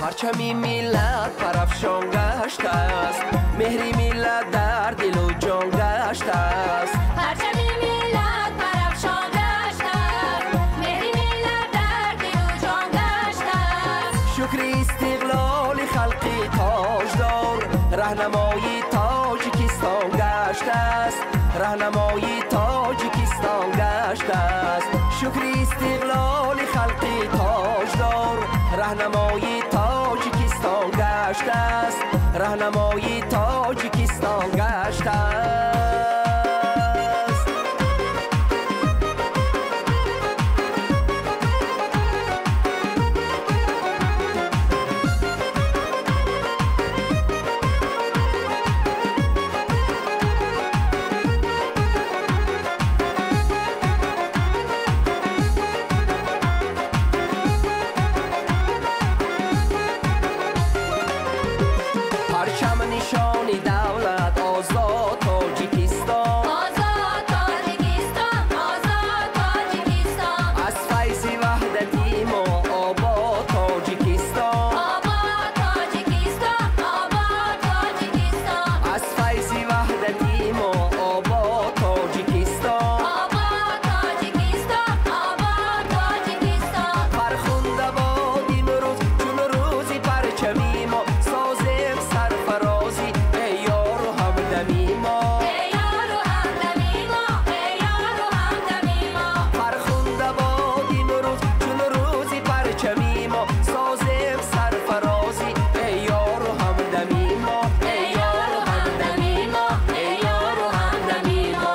Парчами миллат парафшон гаштааст, меҳри миллат дар дилу ҷон гаштааст. Парчами миллат парафшон гаштааст, меҳри миллат дар дилу ҷон гаштааст. Шукри истиқлоли халқи тоҷдор, раҳнамои Тоҷикистон гаштааст, раҳнамои Тоҷикистон гаштааст. Шукри истиқлоли халқи тоҷдор, раҳнамои Тоҷикистон гаштааст, раҳнамои Тоҷикистон гаштааст. Парчам нишони давлат, озод Тоҷикистон, озод Тоҷикистон, озод Тоҷикистон. Аз файзи ваҳдати мо обод Тоҷикистон, обод Тоҷикистон, обод Тоҷикистон. Аз файзи ваҳдати мо обод Тоҷикистон, обод Тоҷикистон, обод Тоҷикистон. Фархунда бод имрӯз чун рӯзи парчами мо, созем сарфарозӣ эй ёру ҳамдами мо. Эй ёру ҳамдами мо, эй ёру ҳамдами мо. Фархунда бод имрӯз чун рӯзи парчами мо, созем сарфарозӣ эй ёру ҳамдами мо, эй ёру ҳамдами мо, эй ёру ҳамдами мо.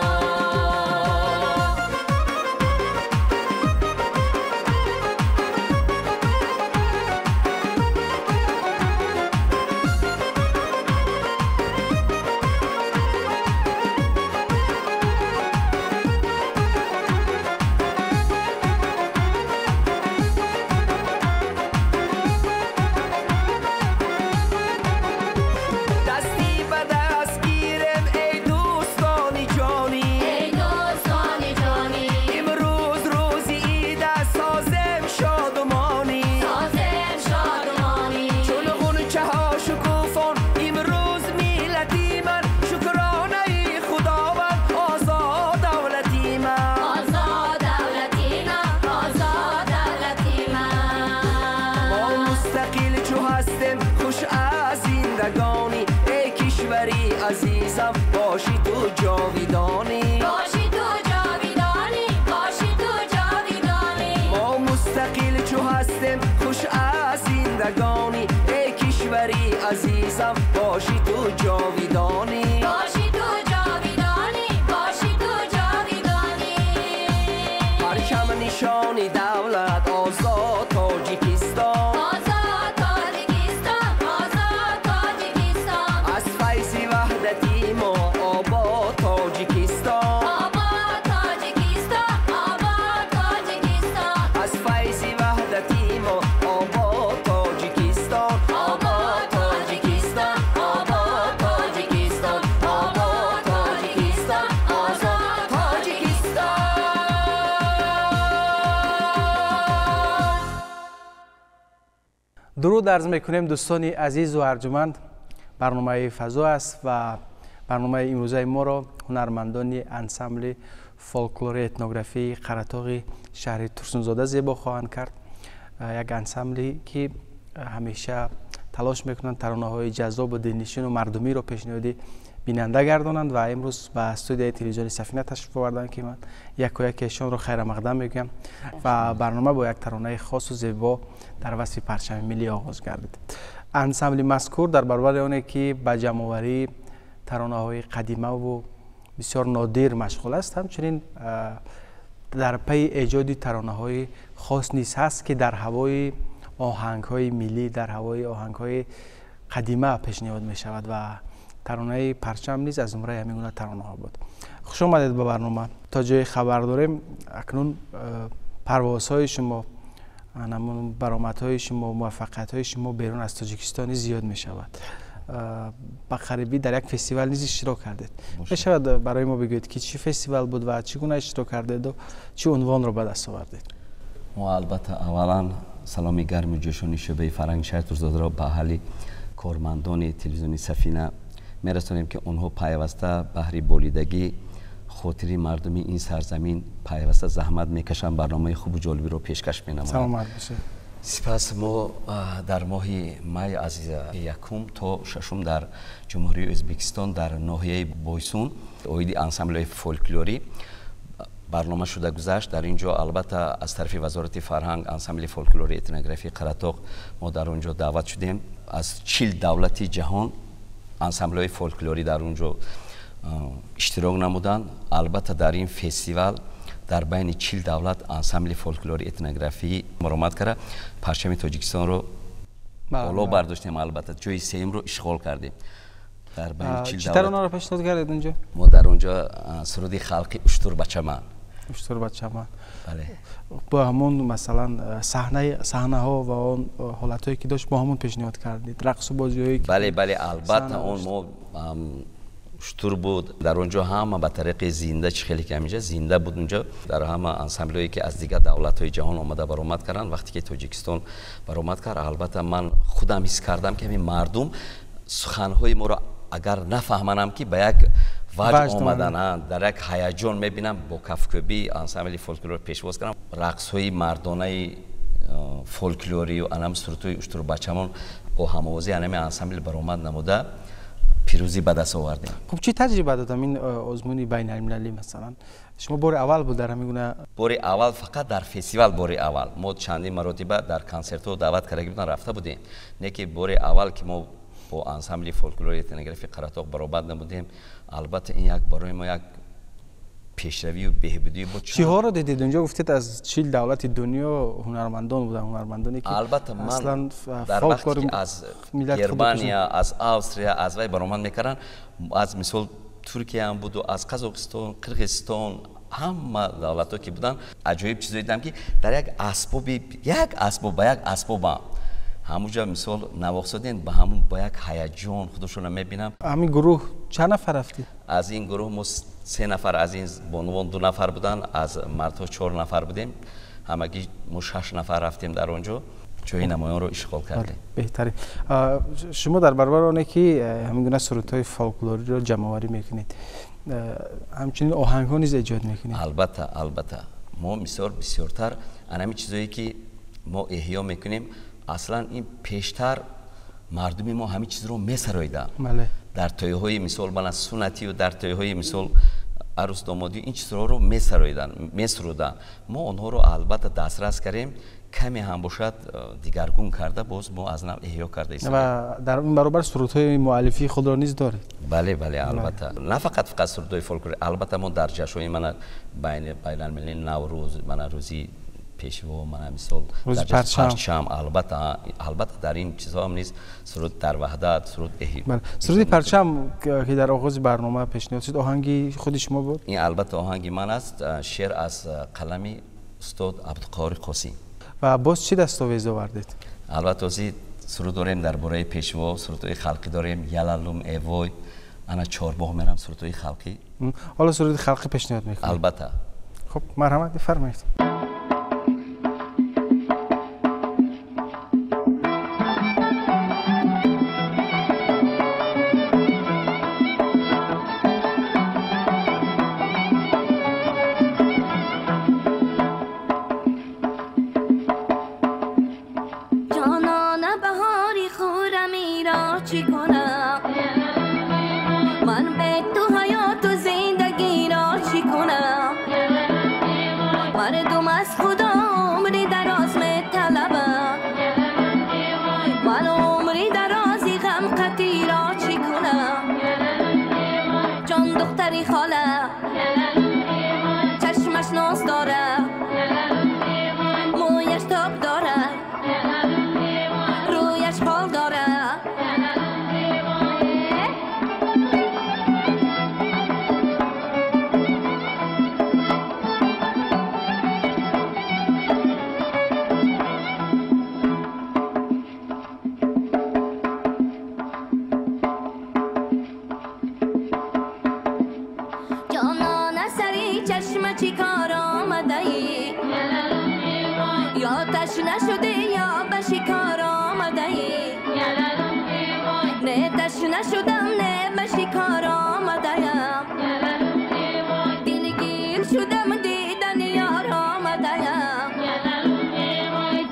Дасти ба даст гирем эй дӯстони ҷонӣ, эй дӯстони ҷонӣ. Имрӯз рӯзи ид аст, созем шодумонӣ, созем шодумонӣ. Чун ғунчаҳо шукуфон имрӯз миллати ман, шукронаи Худованд озод давлати ман. Озод давлати ман, озод давлати ман. Мо мустақил чу ҳастем, хуш аз зиндагонӣ, эй кишвари азизам, боши ту ҷовидонӣ. Боши ту ҷовидонӣ, боши ту ҷовидонӣ. Мо мустақил чу ҳастем, хуш аз зиндагонӣ, эй кишвари азизам, боши ту ҷовидонӣ. Боши ту ҷовидонӣ, боши ту ҷовидонӣ. Парчам нишони давлат, озод Тоҷикистон, озод Тоҷикистон, озод Тоҷикистон. Аз файзи ваҳдати мо обод Тоҷикистон, обод Тоҷикистон, обод Тоҷикистон. Аз файзи ваҳдати мо обод Тоҷикистон, обод Тоҷикистон, обод Тоҷикистон, обод Тоҷикистон, озод Тоҷикистон. Дуруд арз мекунем дӯстони азизу арҷуманд. Барномаи фазо аст ва барномаи имрӯзаи моро ҳунармандони ансамбли фолклори этнографии Қаратоғи шаҳри Турсунзода зебо хоҳанд кард. Як ансамбле ки ҳамеша талош мекунанд таронаҳои ҷаззобу дилнишину мардумиро пешниҳоди бинанда гардонанд ва имрӯз ба студияи телевизиони Сафина ташриф оварданд, ки ман яко яке эшонро хайрамақдам мегӯям ва барнома бо як таронаи хосу зебо дар васфи парчами миллӣ оғоз гардид. Ансамбли мазкур дар баробари оне ки ба ҷамъоварии таронаҳои қадимаву бисёр нодир машғул аст, ҳамчунин дар пайи эҷоди таронаҳои хос низ ҳаст, ки дар ҳавои оҳангҳои миллӣ, дар ҳавои оҳангҳои қадима пешниҳод мешавад ва таронаи парчам низ аз зумраи ҳамин гуна таронаҳо буд. Хуш омадед ба барнома. То ҷое хабар дорем, акнун парвозҳои шумо, баромадҳои шумо, муваффақиятҳои шумо берун аз Тоҷикистон низ зиёд мешавад. Ба қарибӣ дар як фестивал низ иштирок кардед. Мешавад барои мо бигӯед, ки чӣ фестивал буд ва чӣ гуна иштирок кардеду чӣ унвонро ба даст овардед? Мо албатта аввалан саломи гарму ҷӯшони шӯъбаи фарҳанги шаҳри Турсунзодаро ба аҳли кормандони телевизиони Сафина мерасонем, ки онҳо пайваста баҳри болидагӣ хотири мардуми ин сарзамин пайваста заҳмат мекашанд, барномаи хубу ҷолибиро пешкаш менамоянд. Саломат бошед. Сипас мо дар моҳи май аз якум то шашум дар Ҷумҳурии Ӯзбекистон дар ноҳияи Бойсун оиди ансамблҳои фолклорӣ барнома шуда гузашт. Дар ин ҷо албатта аз тарафи Вазорати фарҳанг ансамбли фолклори этнографии Қаратоқ мо дар он ҷо даъват шудем. Аз 40 давлати ҷаҳон ансамблҳои фолклорӣ дар он ҷо иштирок намуданд. Албатта дар ин фестивал дар байни 40 давлат ансамбли фолклори этнографӣ баромад карда, парчами Тоҷикистонро боло бардоштем, албатта ҷои сеюмро ишғол кардем. Дар байни 40 чӣ таронаро пешниҳод кардед унҷо? Мо дар он ҷо суруди халқи Уштурбачаман. Уштурбачаман. Бале. Бо ҳамон масалан саҳнаҳо ва он ҳолатҳое ки дошт, бо ҳамон пешниҳод кардед, рақсу бозиҳое ки Бале, бале, албатта он мо уштур буд дар он ҷо, ҳама ба тариқи зинда, чӣ хеле ки ҳаминҷа зинда буд унҷо, дар ҳама ансамблҳое ки аз дигар давлатҳои ҷаҳон омада баромад карданд. Вақте ки Тоҷикистон баромад кард, албатта ман худам ҳис кардам, ки ҳамин мардум суханҳои моро агар нафаҳманам, ки ба як ваҷд омадан, дар як ҳаяҷон мебинам, бо кафкӯбӣ ансамбли фолклор пешвоз кардам. Рақсҳои мардонаи фолклорию анам сурудҳои уштурбачамон бо ҳамовозии анами ансамбл баромад намуда, пирӯзӣ ба даст овардем. Хуб, чӣ таҷриба дод ин озмуни байналмилалӣ? Масалан, шумо бори аввал буд дар ҳамин гуна? Бори аввал фақат дар фестивал, бори аввал. Мо чандин маротиба дар консертҳо даъват карда буданд, рафта будем, не ки бори аввал ки мо бо ансамбли фолклори этнографии Қаратоқ баробар намудем. Албатта ин як барои мо як пешравию беҳбудӣ буд. Чиҳоро дидед унҷо? Гуфтед, аз 40 давлати дунё ҳунармандон буданд, ҳунармандоне ки Албатта ман дар вақте ки аз Германия, аз Австрия, аз вай баромад мекарданд, аз мисол Туркияам буду, аз Қазоқистон, Қирғизистон, ҳама давлатҳо ки буданд, аҷоиб чизое дидам, ки дар як асбоби, як асбоб ба як асбобам ҳамуҷа мисол навохсодем, ба ҳамун ба як ҳаяҷон худашонро мебинам. Ҳамин гурӯҳ чанд нафар рафтед? Аз ин гурӯҳ мо се нафар, аз ин бонувон ду нафар буданд, аз мардҳо чор нафар будем, ҳамагӣ мо шаш нафар рафтем, дар он ҷо ҷои намоёнро ишғол кардем. Беҳтарин. Шумо дар баробари оне ки ҳамин гуна сурудҳои фолклориро ҷамъоварӣ мекунед, ҳамчунин оҳангҳо низ эҷод мекунед? Албатта, албатта, мо мисол бисёртар анами чизое ки мо эҳё мекунем, аслан ин пештар мардуми мо ҳамин чизро месароиданд дар тӯйҳои мисол мана суннатию дар тӯйҳои мисол арӯсдомодӣ ин чизҳоро месароиданд, месуруданд. Мо онҳоро албатта дастрас кардем, каме ҳам бошад дигаргун карда, боз мо аз нав эҳё карда истодем. Ва дар ин баробар сурудҳои муаллифии худро низ доред? Бале, бале, албатта, на фақат сурудҳои фолклорӣ. Албатта мо дар ҷашнҳои мана байналмилалии Наврӯз, мана рӯзи пешво, мана мисол парчам, албатта, албатта дар ин чизҳоам низ суруд дар ваҳдат суруд. Суруди парчам, ки дар оғози барнома пешниҳод шуд, оҳанги худи шумо буд? Ин албатта оҳанги ман аст, шеър аз қалами устод Абдуқаҳори Қосим. Ва боз чӣ дастовез овардед? Албатта ҳозир суруд дорем дар бораи пешво, сурудҳои халқӣ дорем, ялалум эвой, ана чорбоғ мерам, сурудҳои халқӣ. Ҳоло суруди халқӣ пешниҳод мекунед? Албатта. Хуб, марҳамат, бифармоед. چی کنم من به تو حیات و زندگی را چی کنم؟ مردم از خدا عمری دراز می طلبم، من عمری درازی غم قطعی را چی کنم؟ شدی یا به شکار آمده ای؟ نه تشنه شدم نه به شکار آمده ام، دلگیر شدم دیدن یار آمده ام.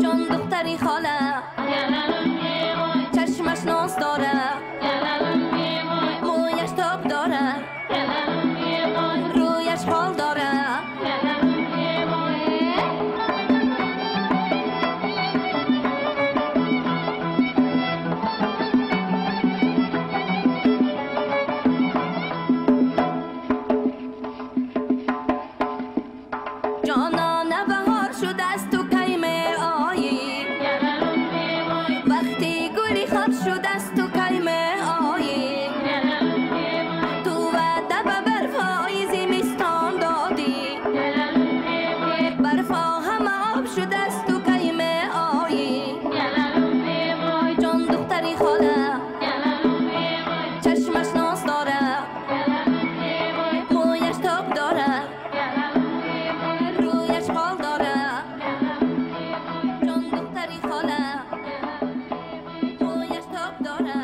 جان دختری خاله چشمش ناز داره، مویش تاب داره، رویش حال داره. جانانه بهار شد از تو کی می آیی، وقتی گلی خار شد از تو کی می آیی. تو وعده به برفای زمستان دادی، برفا همه آب شد از تو کی می آیی. جان دختری خاله چشمش ناز داره، مویش تاب داره، رویش حال داره. جان دختری خاله مویش تاب داره،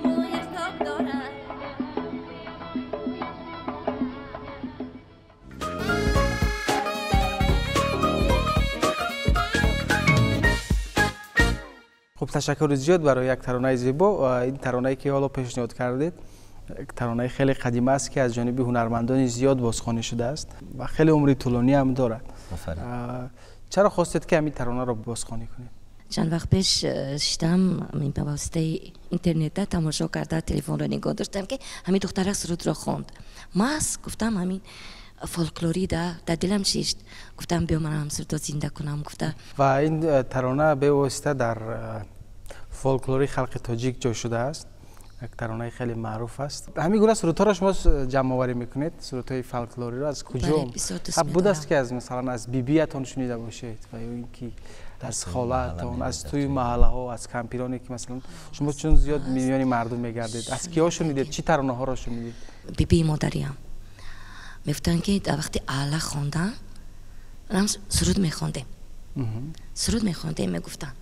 مویش تاب داره. خب تشکر زیاد برای یک ترانه زیبا. این ترانه‌ای که حالا پیشنهاد کردید یک ترانه خیلی قدیمه است که از جانب هنرمندان زیاد بازخوانی شده است و خیلی عمری طولانی هم دارد. آفرین. چرا خواستید که همین ترانه را بازخوانی کنید؟ چند وقت پیش شدم به واسطه اینترنت تماشا کرده، تلفن را نگاه داشتم که همین دختره سرود را خواند. ماس گفتم همین فولکلوری در دلم شیشت، گفتم بیا من هم سرود را زنده کنم. گفته و این ترانه به واسطه در فولکلوری خلق تاجیک جای شده است. یک ترانه خیلی معروف است. همین گونه سرودها را شما جمع آوری میکنید؟ سرودهای فولکلوری را از کجا؟ بله، بسیار دوست بود است می‌دارم. که از مثلا از بیبیتان شنیده باشید و یا اینکه از توی خاله‌تان، محله از می‌رید، توی در توی محله ها، از کمپیرانی که مثلا شما چون زیاد میان مردم میگردید، از کیا شنیدید؟ چی ترانه ها را شنیدید؟ بیبی مادریم میگفتن که در وقتی اعلی خواندن هم سرود میخواندیم، سرود میخواندیم میگفتن.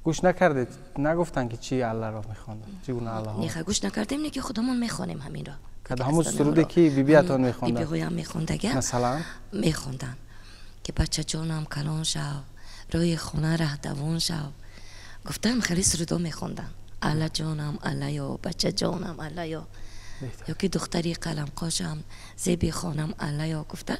گوش نکردید؟ نگفتن که چی الله را میخواندن؟ چی گونه الله ها؟ نه گوش نکردیم، نه که خودمون میخوانیم همین را. که همون سرودی که بیبیتان میخواندن؟ بیبی هایم میخوندگه مثلا میخوندن که بچه جانم کلان شو، روی خانه ره دوان شو. گفتم خیلی سرودا میخوندن، الا جانم الا یا بچه جانم الا یا، یا که دختری قلم قاشم زیبی خانم الا یا. گفتن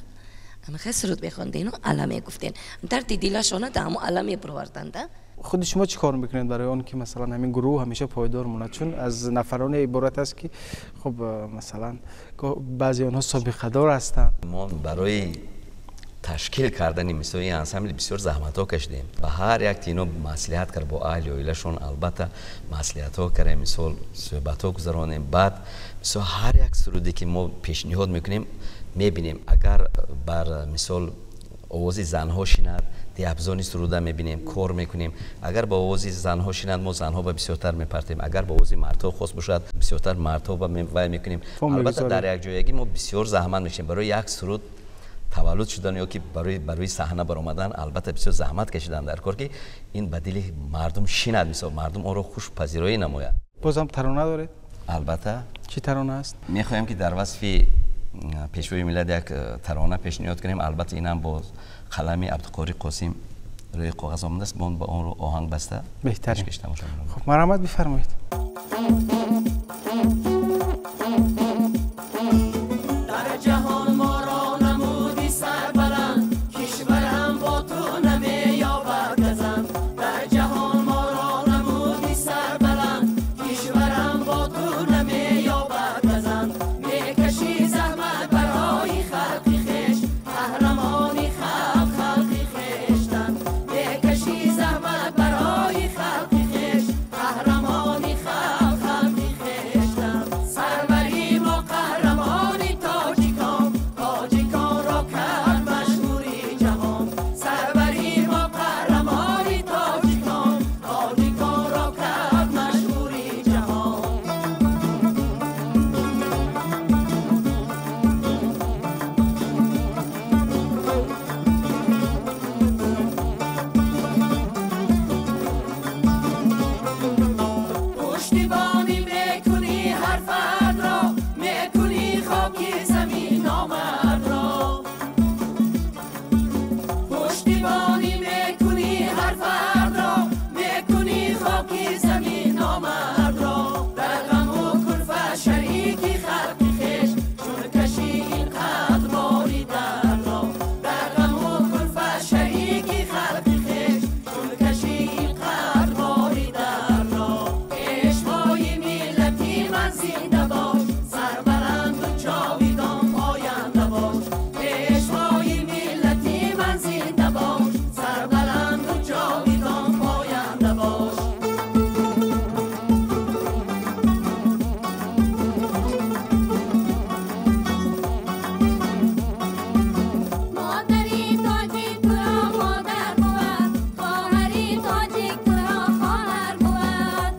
همه خیلی سرود میخوندین و الا میگفتین، درد دلشان در همون الا میبروردند. خود شما چی کار میکنید برای آن که مثلا همین گروه همیشه پایدار مونه؟ چون از نفران عبارت است که خب مثلا بعضی آنها سابقه دار هستند. ما برای تشکیل کردن مثل این انسامبل بسیار زحمت ها کشیدیم. به هر یک تینو маслиҳат кард бо аҳли оилашон, албатта маслиҳатҳо кардем, мисол суҳбатҳо гузаронем. Баъд мисол ҳар як суруде ки мо пешниҳод мекунем, мебинем агар бар мисол овози занҳо шинад, деабзони суруда мебинем, кор мекунем. Агар ба овози занҳо шинад, мо занҳо ба бисёртар мепартем. Агар ба овози мардҳо хос бошад, бисёртар мардҳо ба вай мекунем. Албатта дар якҷоягӣ мо бисёр заҳмат мекашем барои як суруд таваллуд шудан ё ки барои саҳна баромадан. Албатта бисёр заҳмат кашидан дар кор ки ин ба дили мардум шинад, мисол мардум онро хушпазироӣ намояд. Бозам тарона доред? Албатта. Чӣ тарона аст? Мехоҳем ки дар васфи пешвои миллат як тарона пешниҳод кунем. Албатта инам бо қалами Абдуқори Қосим рӯи коғаз омадааст, мо ба онро оҳанг баста беҳтарин пешкаш тамошо менамоем. Хуб, марҳамат бифармоед. در جهان ما را نمودی سربلند، کشورم با تو نمی‌یابد گزند. در جهان ما را نمودی سربلند، کشورم با تو نمی‌یابد گزند. میکشی زحمت برای خلق خویش، قهرمانی خلق خلق خویشتن. میکشی زحمت برای خلق خویش، قهرمانی خلق خلق خویشتن. зинда бош, сарбаланд ва ҷовидон поянда бош. Пешвои миллати ман зинда бош, сарбаланд ва ҷовидон поянда бош. Модари тоҷик туро модар бувад, хоҳари тоҷик туро хоҳар бувад.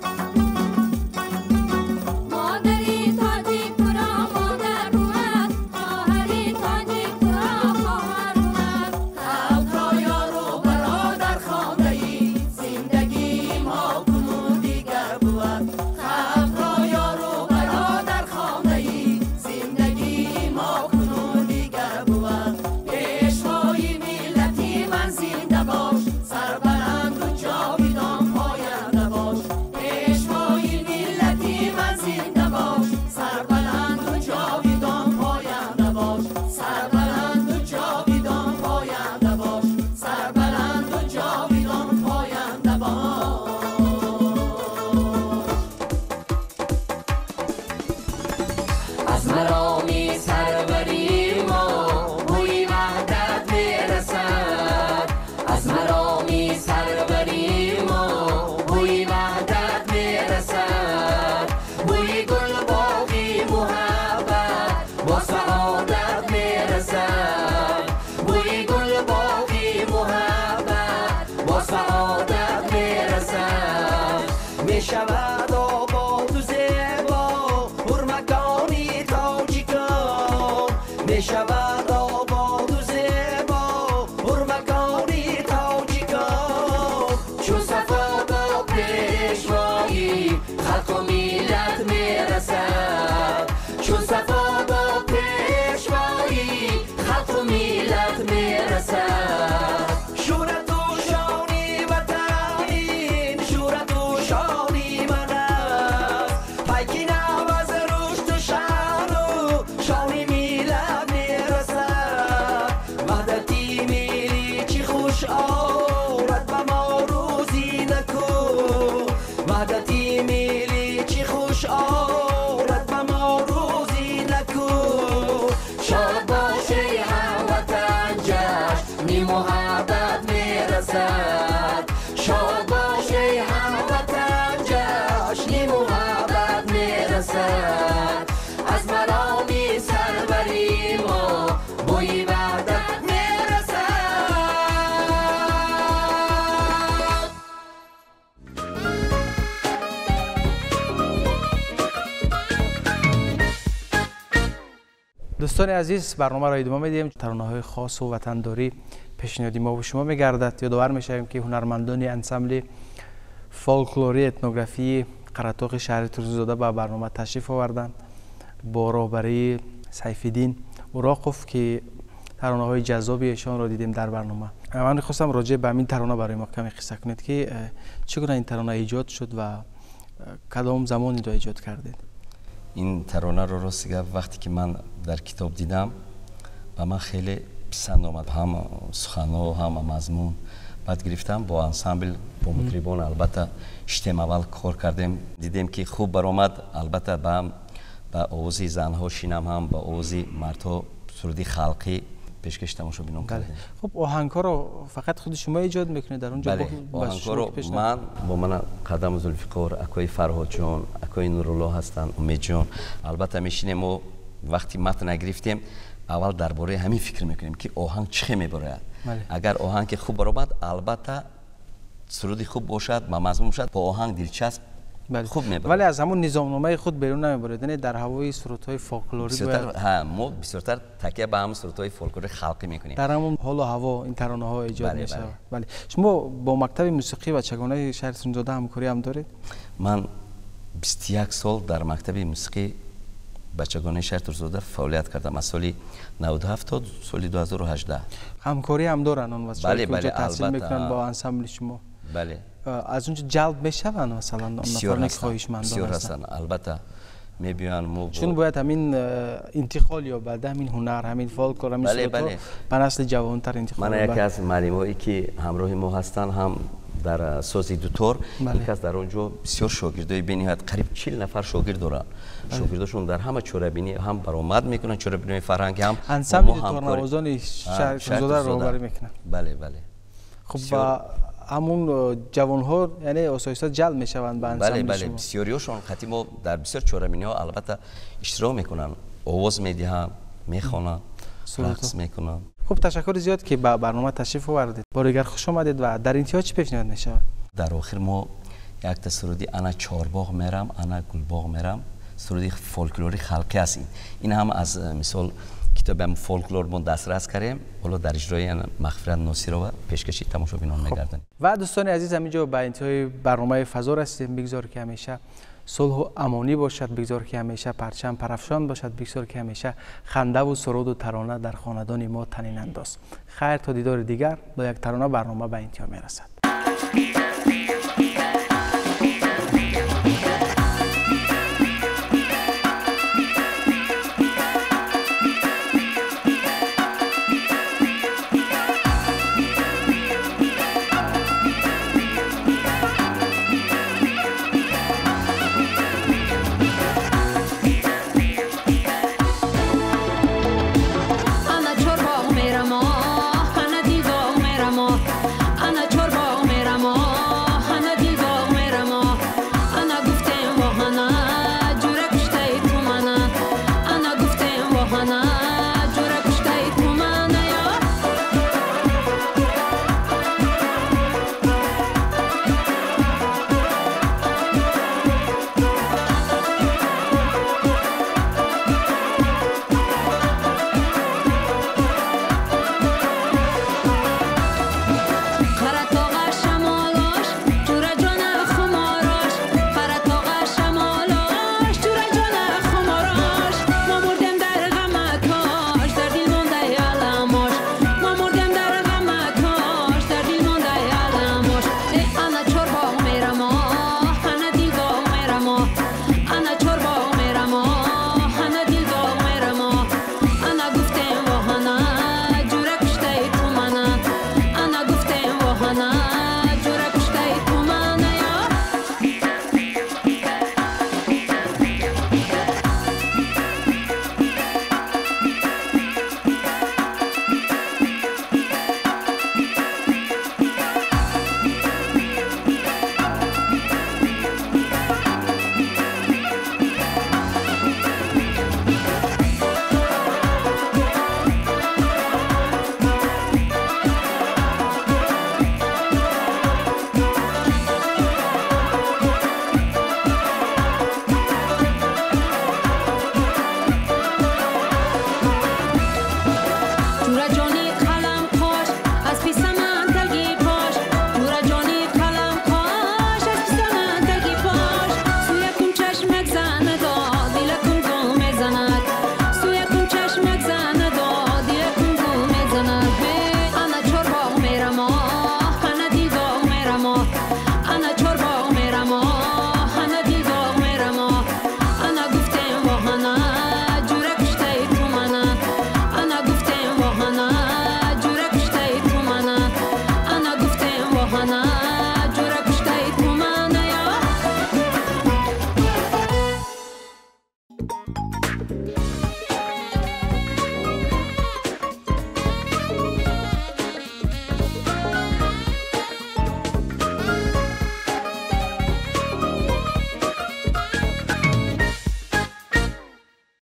Модари тоҷик туро модар бувад, хоҳари тоҷик туро хоҳар бувад. Халқро ёру бародар хондаӣ, зиндагии мо кунун дигар бувад. Халқро ёру бародар хондаӣ, зиндагии мо кунун дигар бувад. Пешвои миллати ман зинда бош, сарбаланд ва ҷовидон поянда бош. Пешвои миллати ман зинда бош, сарбаланд ва ҷовидон поянда бош. Сарбаланд ва ҷовидон поянда бош, сарбаланд ва ҷовидон поянда бош. Аз мароми сарвари мо бӯи ваҳдат мерасад. Аз мароми сарвари мо бӯи ваҳдат мерасад. Бӯи гулбоғи муҳаббат бо саодат мерасад. Бӯи гулбоғи муҳаббат бо саодат мерасад. Мешавад ободу зебо ҳурмакони тоҷикон. Мешавад ободу зебо ҳурмакони тоҷикон. Чун сафо бо пешвои халқу миллат мерасад. Чун сафо бо пешвои халқу миллат мерасад. Шӯҳрату шони ватан ин шӯҳрату шони ман аст. Пайки нав аз рушду шаъну шони миллат мерасад. Ваҳдати миллӣ чӣ хуш орад ба мо рӯзи наку. Ваҳдати миллӣ чӣ хуш орад ба мо рӯзи наку. Шод бош эй ҳамватан, ҷашни муҳаббат мерасад. Шод бош эй ҳамватан, ҷашни муҳаббат мерасад. Аз мароми сарвари мо бӯи ваҳдат мерасад. Дӯстони азиз, барномаро идома медиҳем. Таронаҳои хосу ватандорӣ пешниҳоди мо шумо мегардад. Ёдовар мешавем, ки ҳунармандони ансамбли фолклории этнографии Қаратоғи шаҳри Турсунзода ба барнома ташриф оварданд бо роҳбарии Сайфиддин Уроқов, ки таронаҳои ҷаззоби эшонро дидем дар барнома. Ман мехостам роҷеъ ба ҳамин тарона барои мо каме қисса кунед, ки чӣ гуна ин тарона эҷод шуд ва кадом замон инро эҷод кардед? Ин таронаро рости гап, вақте ки ман дар китоб дидам, ба ман хеле писанд омад, ҳам суханҳо, ҳам мазмун. Баъд гирифтам бо ансамбл, бо мутрибон албатта шитем, аввал кор кардем, дидем ки хуб баромад. Албатта ба овози занҳо шинам, ҳам ба овози мардҳо суруди халқӣ пешкаши тамошобинон кардем. Хуб, оҳангҳоро фақат худи шумо эҷод мекунед дар он ҷо? Бале, оҳангҳоро ман бо мана Қадам Зулфиқор, акои Фарҳодҷон, акои Нурулло ҳастанд, Умедҷон. Албатта мешинем, мо вақти матн нагирифтем, аввал дар бораи ҳамин фикр мекунем, ки оҳанг чӣ хел мебарояд. Агар оҳанг хуб баромад, албатта суруди хуб бошад, ба мазмун бошад, бо оҳанг дилчасп хуб мебарад. Вале аз ҳамон низомномаи худ берун намебаред, яъне дар ҳавои сурудҳои фолклорӣ бояд. Мо бисёртар такя ба ҳамон сурудҳои фолклории халқӣ мекунем. Дар ҳамон ҳолу ҳаво ин таронаҳо эҷод мешавад. Бале. Шумо бо мактаби мусиқӣ ва чагонаи шаҳри Турсунзода ҳамкорӣ ҳам доред? Ман 21 сол дар мактаби мусиқӣ бачагонаи шаҳри Турсунзода фаъолият кардам, аз соли 97 то соли 2018. Ҳамкорӣ ҳам доранд он бачаҳое ки онҷо таҳсил мекунанд бо ансамбли шумо? Бале. Аз онҷо ҷалб мешаванд масалан он нафароне ки хоҳишмандон ҳастанд? Бисёр ҳастанд, албатта мебиёянд. Мо чун бояд ҳамин интиқол ёбад, ҳамин ҳунар, ҳамин фолклор, ҳамин сурудҳо ба насли ҷавонтар интиқол ёбад. Мана яке аз муаллимҳое ки ҳамроҳи мо ҳастанд, ҳам Дар сози дутор ин кас дар он ҷо бисёр шогирдои бениҳоят, қариб 40 нафар шогирд доранд. Шогирдошон дар ҳама чорабинӣ ҳам баромад мекунанд, чорабиниҳои фарҳангӣ ҳам ансамбли дуторнавозони шаҳри Турсунзода роҳбарӣ мекунанд. Бале, бале. Хуб, ҳамун ҷавонҳо яъне осоишта ҷалб мешаванд ба ансамбли шумо? Бале, бале, бисёриҳошон қати мо дар бисёр чорабиниҳо албатта иштирок мекунанд, овоз медиҳанд, мехонанд, рақс мекунанд. Хуб, ташаккури зиёд ки ба барнома ташриф овардед. Бори дигар хуш омадед ва дар интиҳо чӣ пешниҳод мешавад? Дар охир мо якта суруди ана чорбоғ мерам, ана гулбоғ мерам, суруди фолклори халқӣ аст. Ин ҳам аз мисол китоби фолклор мо дастрас кардем, ҳоло дар иҷрои Мағфират Носирова пешкаши тамошобинон мегардонем. Ва дӯстони азиз, ҳаминҷо ба интиҳои барномаи фазо расидем. Бигзор ки ҳамеша сулҳу амонӣ бошад, бигзор ки ҳамеша парчам парафшон бошад, бигзор ки ҳамеша хандаву суруду тарона дар хонадони мо танинандоз. Хайр, то дидори дигар бо як тарона барнома ба интиҳо мерасад.